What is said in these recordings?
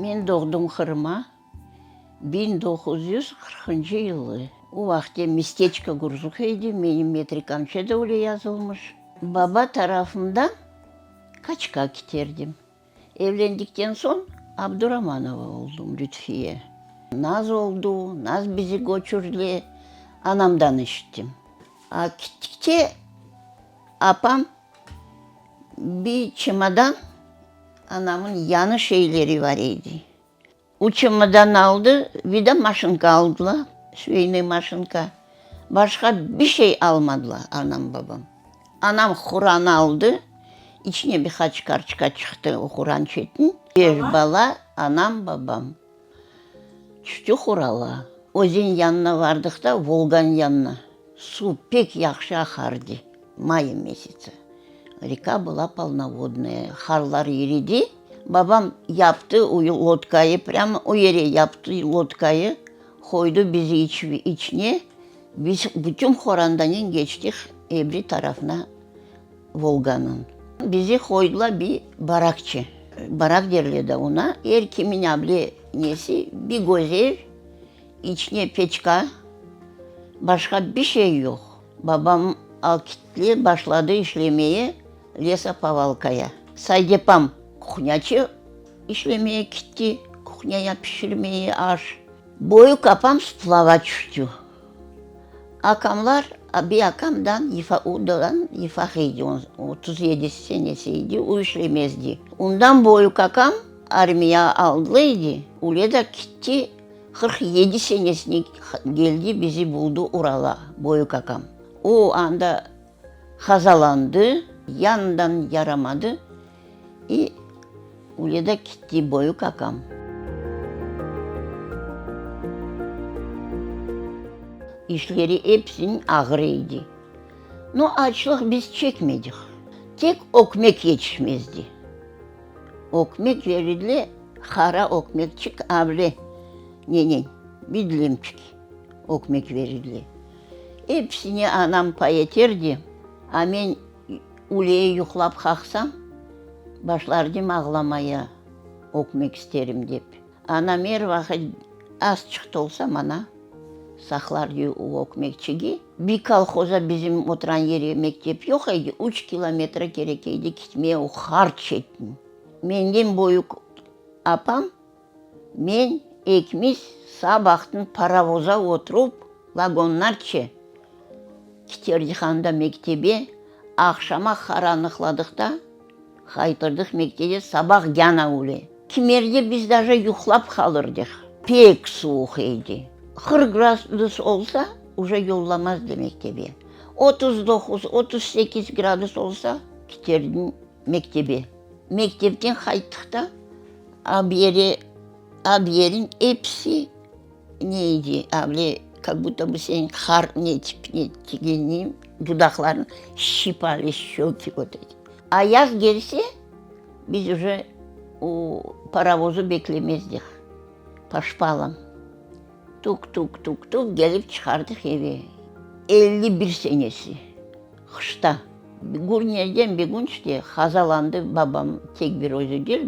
Men doğdım Qırıma 1940 yılı. O vaqıtte misteçko Gurzuf edi, menim metrikamça da öyle yazılmış. Baba tarafımdan Kaçka kiterdim. Evlendikten soñ Abduramanova oldım, Lütfiye. Naz oldu, naz bizi köçürdi, anamdan işittim. A kittikçe apam bir çemodan anamın yañı şeyleri var edi. O çemodan aldı, bir de maşinka aldılar, şveynoy maşinka. Başqa bir şey almadılar anam, babam. Anam huranı aldı, içine bir qaç karçka çıqtı o huran çetin. Beş bala, anam, babam. Tüşti hurala. Özen yanına vardıq da, Volganıñ yanına, suv pek yahşı aqardı, may mesyatsı. Reka была polnovodnaya, qarlar iridi. Babam yaptı o lodkayı, prâmo o yere yaptı lodkayı, qoydı bizi içine. Biz bütün qorandanen keçtik ebri tarafına Volganıñ. Bizi qoydılar bir barakçe. Barak derler da ona. Er kimin able nesi, bir göz ev, içine peçka, başqa bir şey yoq. Babam alkitli başladı işlemeye lesopovalkaya. Saydepam kuhnâçı işlemeye kitti, kuhnâya pişirmeye aş. Böyük apam splava tüştü. Akamlar, bir akamdan o yıfaq edi, 37 senesi edi, o işlemezdi. Ondan böyük akam armiya aldılı edi, öyle de kitti, 47 senesine keldi, bizi buldı Urala, böyük akam. O anda hazalandı, yanından yaramadı i öyle de kitti böyük akam. İşleri episiniñ ağır edi. No, açlıq biz çekmedik. Tek ökmek yetişmezdi. Ökmek verildi, qara ökmekçik avle nenen, bir dilimçik ökmek verildi. Episine anam pay eterdi, a men üleye yuqlap qalqsam, başlardım ağlamaya, ökmek isterim dep. Anam er vaqıt azçıq da olsa mana saqlardı o ökmekçigi. Bir kolhoza bizim oturan yere mektep yoq edi, üç kilometre kerek edi kitmeye o qar çetin. Menden böyük apam, men ekimiz sabahtan parovoza oturup, vagonlarçe kiterdik anda mektebe, aqşama qaranlıqladıqta qaytırdıq mektebe, sabah yana öyle. Kimerde biz daje yuqlap qalırdıq, pek suvuq edi. 40 gradus olsa, uje yollamazdı mektebe. 39, 38 gradus olsa, kiterdiñ mektebe. Mektepten qayttıq da, ab yeri, ab yeriñ episi ne edi, able, kak budto bu seniñ qar ne tip ne tigenniñ dudaqlarıñ şçipali, şçöki vot eti. Ayaz kelse, biz uje o parovozı beklemezdik, po şpalam tuk-tuk-tuk-tuk kelip çıqardıq eve. 51 senesi, qışta. Gürnerden bir kün işte hazalandı babam, tek bir özü değil,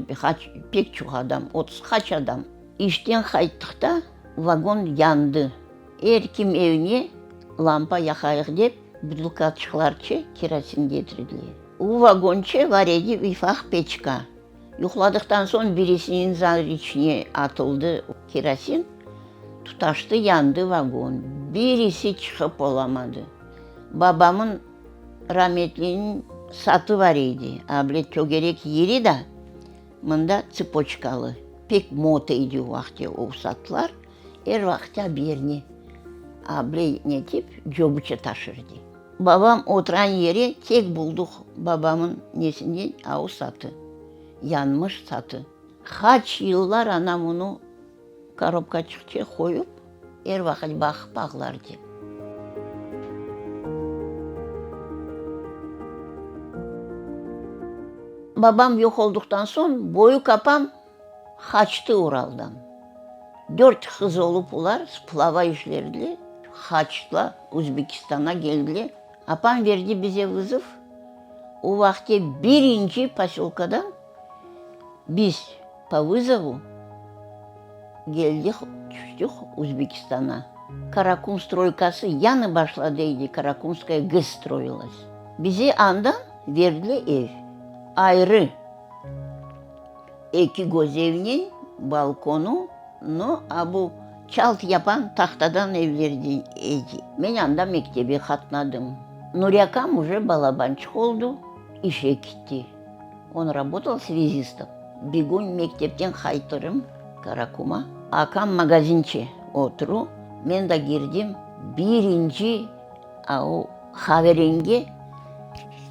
pek çoq adam, 30 qaç adam. İşten qayttıq da, vagon yandı. Er kim evine lampa yaqayıq dep, butılkaçıqlarçe kerosin ketirdiler. O vagonçe var edi ufaq peçka. Yuqladıqtan soñ birisiniñ zar içine atıldı kerosin, tutaştı, yandı vagon. Birisi çıqıp olamadı. Babamın rametliniñ satı var edi, able tögerek yeri da, mında tsepoçkalı. Pek moda edi o vaqıtte o satlar. Er vaqıtta bir yerine able netip cöbüçe taşırdı. Babam oturan yeri tek bulduq babamın nesinden a o satı, yanmış satı. Qaç yıllar anam onı korobkaçıqça qoyup, er vaqıt baqıp ağlardı. Babam yoq olduqtan soñ böyük apam qaçtı Uraldan. Dört qız olıp olar splava işlerdiler, qaçtılar, Özbekistana keldiler. Apam berdi bize vızov, o vaqıtte birinci posölkadan biz po vızovu. Geldik, tüştik Uzbekistana. Karakum stroykası yañı başladı edi, Karakumskaya GES stroilas. Bize andan verdiler ev. Ayrı eki göz evnen balkonu, no, a bu çalt yapan tahtadan evler edi. Men anda mektebe qatnadım. Nuri akam uje balabançıq oldu, işe kitti. On rabotал svязистом. Bir kün mektepten qaytırım Karakuma, akam magazinçe oturu, men da girdim, birinci a o qaverengi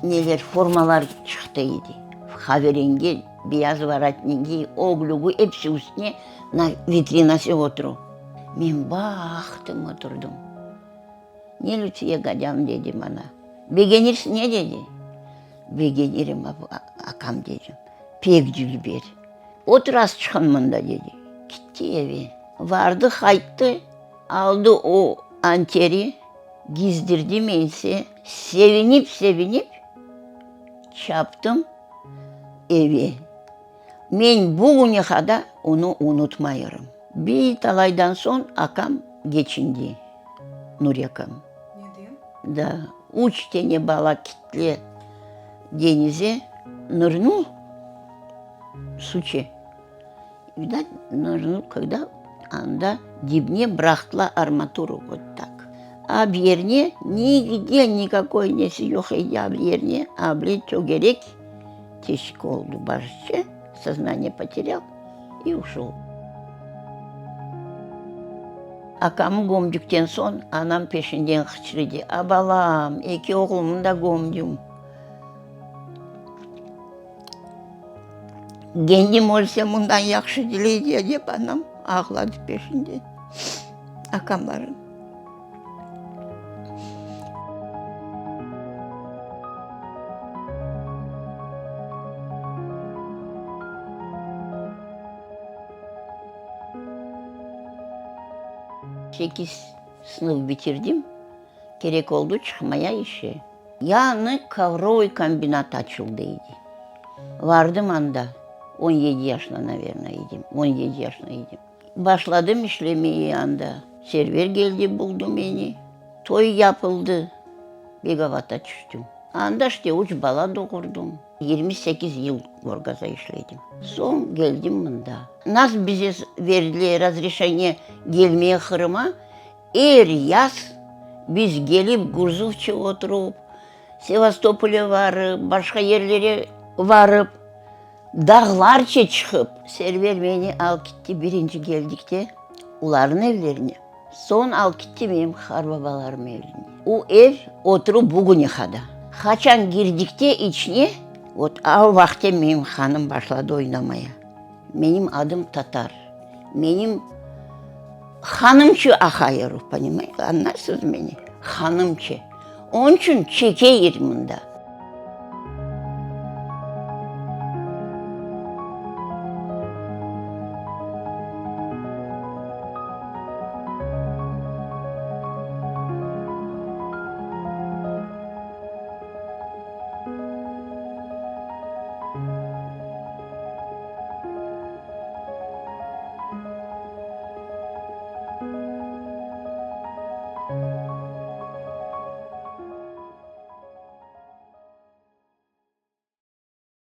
neler, formalar çıqtı edi, qaverengi, beyaz vorotnigi, öglügi, episi üstüne na vitrinası oturu. Men baqtım, oturdım. Ne Lütfiye gadam, dedi maña, begenirsiñ, ne dedi. Begenirim, akam, dedim, pek dülber. Otur azçıqın mında, dedi. Kitti eve. Vardı, qayttı, aldı o anteri, gizdirdi mense. Sevinip-sevinip çaptım eve. Men bugüne qadar onı unutmayırım. Bir talaydan soñ akam geçindi, Nuri akam. Neden? Da, üç tane bala kitle denize, nırnul suçe. Vidat, nırnul, kogda anda dibne bıraqtılar armaturu, vot tak. A bir yerine nigde nikakoy nesi yoq edi, a bir yerine, a bile tögerek teşik oldu başçı, soznание poterâl i uşol. Akamı gömdükten soñ anam peşinden qıçırdı, A balam, eki oğlumnı da gömdüm. Kendim ölsem ondan yahşı dileydi, dep anam ağladı peşinden akamların. Sekiz sınıf bitirdim, kerek oldı çıqmaya işe. Yañı kovrovıy kombinat açıldı edi. Vardım anda, 17 yaşında, naverno, edim, 17 yaşında edim. Başladım işlemeye anda. Server geldi, buldı meni. Toy yapıldı, Begovat'a tüştüm. Anda işte üç bala doğurdım. 28 yıl Gorgaza işledim. Soñ geldim mında. Nas bize verdiler razreşeniye gelmeye Qırıma, er yaz biz gelip Gurzufçe oturup, Sevastopolge varıp, başqa yerlere varıp, Dağlarce çıqıp, Server meni al kitti birinci geldikte olarnıñ evlerine, soñ al kitti menim qarbabalarım evine. O ev oturup bugüne qadar. Qaçan girdikte içine, vot o vaqıtte menim qanım başladı oynamaya. Menim adım Tatar. Menim qanımçı aqayır, ponimayete, añlaysız meni? Qanımçı. Onıñ içün çekeyir mında.